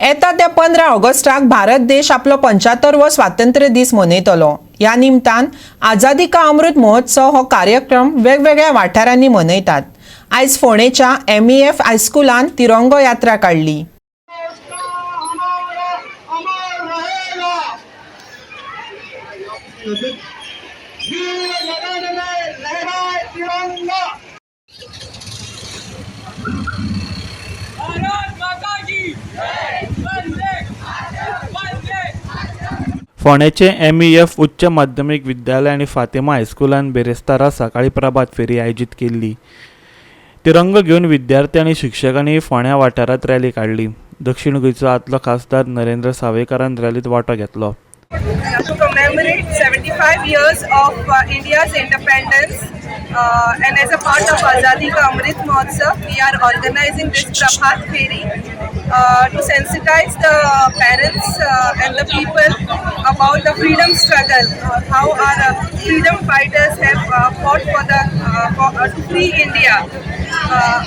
येता त्या 15 ऑगस्टाक भारत देश आपलो 75वो स्वातंत्र्य दीस मनयतलो. ह्या निमतान आझादी का अमृत महोत्सव हो कार्यक्रम वेगवेगळ्या वाठारांनी मनयतात. आयज फोंडेच्या एमईएफ हायस्कुलान तिरंगो यात्रा काडली. हमारा अमर रहेगा. वीर गगन में लहराए तिरंगा. भारत माता की वंदे, वंदे. फोंडेचे एमईएफ उच्च माध्यमीक विद्यालय आनी फातिमा हायस्कुलान बिरेस्तारा सकाळीं प्रभात फेरी आयोजीत केल्ली. तिरंगो घेवन विद्यार्थी आनी शिक्षकांनी फोंड्या वाठारांत रॅली काडली. दक्षिण गोंयचो आदलो खासदार नरेंद्र सावयकारान रॅलीत वांटो घेतलो. To commemorate 75 years of India's independence and as a part of Azadi Ka Amrit Mahotsav, we are organizing this Prabhat Feri to sensitize the parents and the people about the freedom struggle, how our freedom fighters have fought for to free India.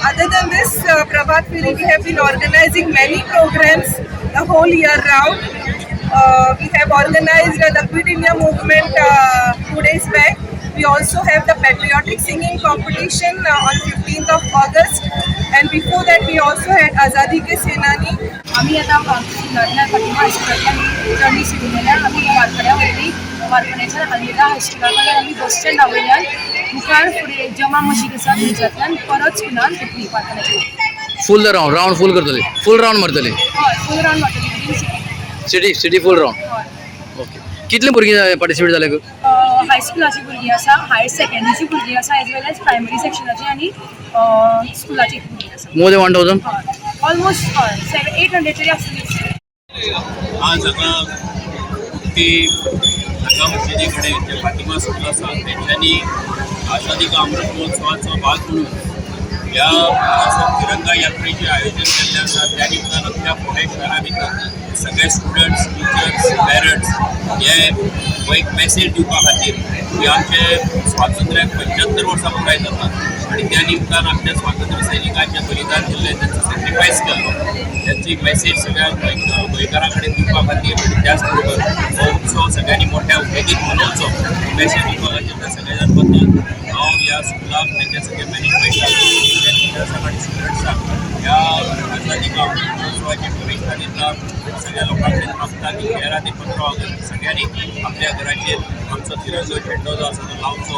Other than this Prabhat Feri, we have been organizing many programs the whole year round. We have organized the Quit India movement 2 days back. We also have the patriotic singing competition on 15th of August. And before that, we also had Azadi Ke Senani. आमी आतां स्कुलांतल्यान, Fatima हायस्कुलांतल्यान journey सुरू केल्या. आमी वारखड्या वयली. वारखड्याच्यान आल्मेदा हायस्कुला कडल्यान आमी बस स्टँडा वयल्यान मुखार फुडें जमा मशीद आसा, थंयच्यातल्यान परत स्कुलान येतली वारखड्याच्या. फूल रावंड, रावंड फूल करतले, फूल रावंड मारतले? हय, फूल रावंड मारतली within city. City, city full round. हय. ओके, कितले भुरगीं पार्टिसिपेट जाले? हायस्कुलाची भुरगीं आसा, हायर सेकंडरीची भुरगीं आसा, एज वेल एज प्रायमरी सेक्शनाची आनी स्कुलाची भुरगीं आसा. More than 1000? हय, ऑलमोस्ट, हय, 700-800 तरी आसतली. आज हांगा उक्ती हांगा मशिदी कडेन जे फातिमा स्कूल आसा, तेंच्यांनी आझादी का अमृत महोत्सवाचो भाग म्हणून ह्या हांगासर तिरंगा यात्रेचें आयोजन केल्लें आसा. त्या निमतान अख्ख्या फोंडें शहरा भितर सगळे स्टुडंट्स, टिचर्स, पेरंट्स हे हो एक मॅसेज दिवपा खातीर की आमचे स्वातंत्र्याक 75 वर्सां पुराय जातात आनी त्या निमतान आमच्या स्वातंत्र्य सैनिकांचें बलिदान दिल्लें, तांचो सॅक्रिफायस केल्लो, त्यांची मॅसेज सगळ्या गोंयकारां कडेन दिवपा खातीर आनी त्याच बरोबर हो उत्सव सगळ्यांनी मोठ्या उमेदीन मनोवचो, मॅसेज दिवपा खातीर त्या सगळ्या बद्दल हांव ह्या स्कुलाक, तेंच्या सगळ्या मॅनेजमेंटाक, सगळ्या टिचर्साक आनी स्टुडंट्साक ह्या आझादी का अमृत महोत्सवाची शुभेच्छा दिता आनी सगळ्या लोकां कडेन मागता की 13 ते 15 ऑगस्ट सगळ्यांनी आपल्या घराचेर आमचो तिरंगो झेंडो जो आसा तो लावचो.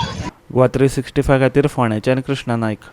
गोवा 365 खातीर फोंड्याच्यान कृष्णा नायक.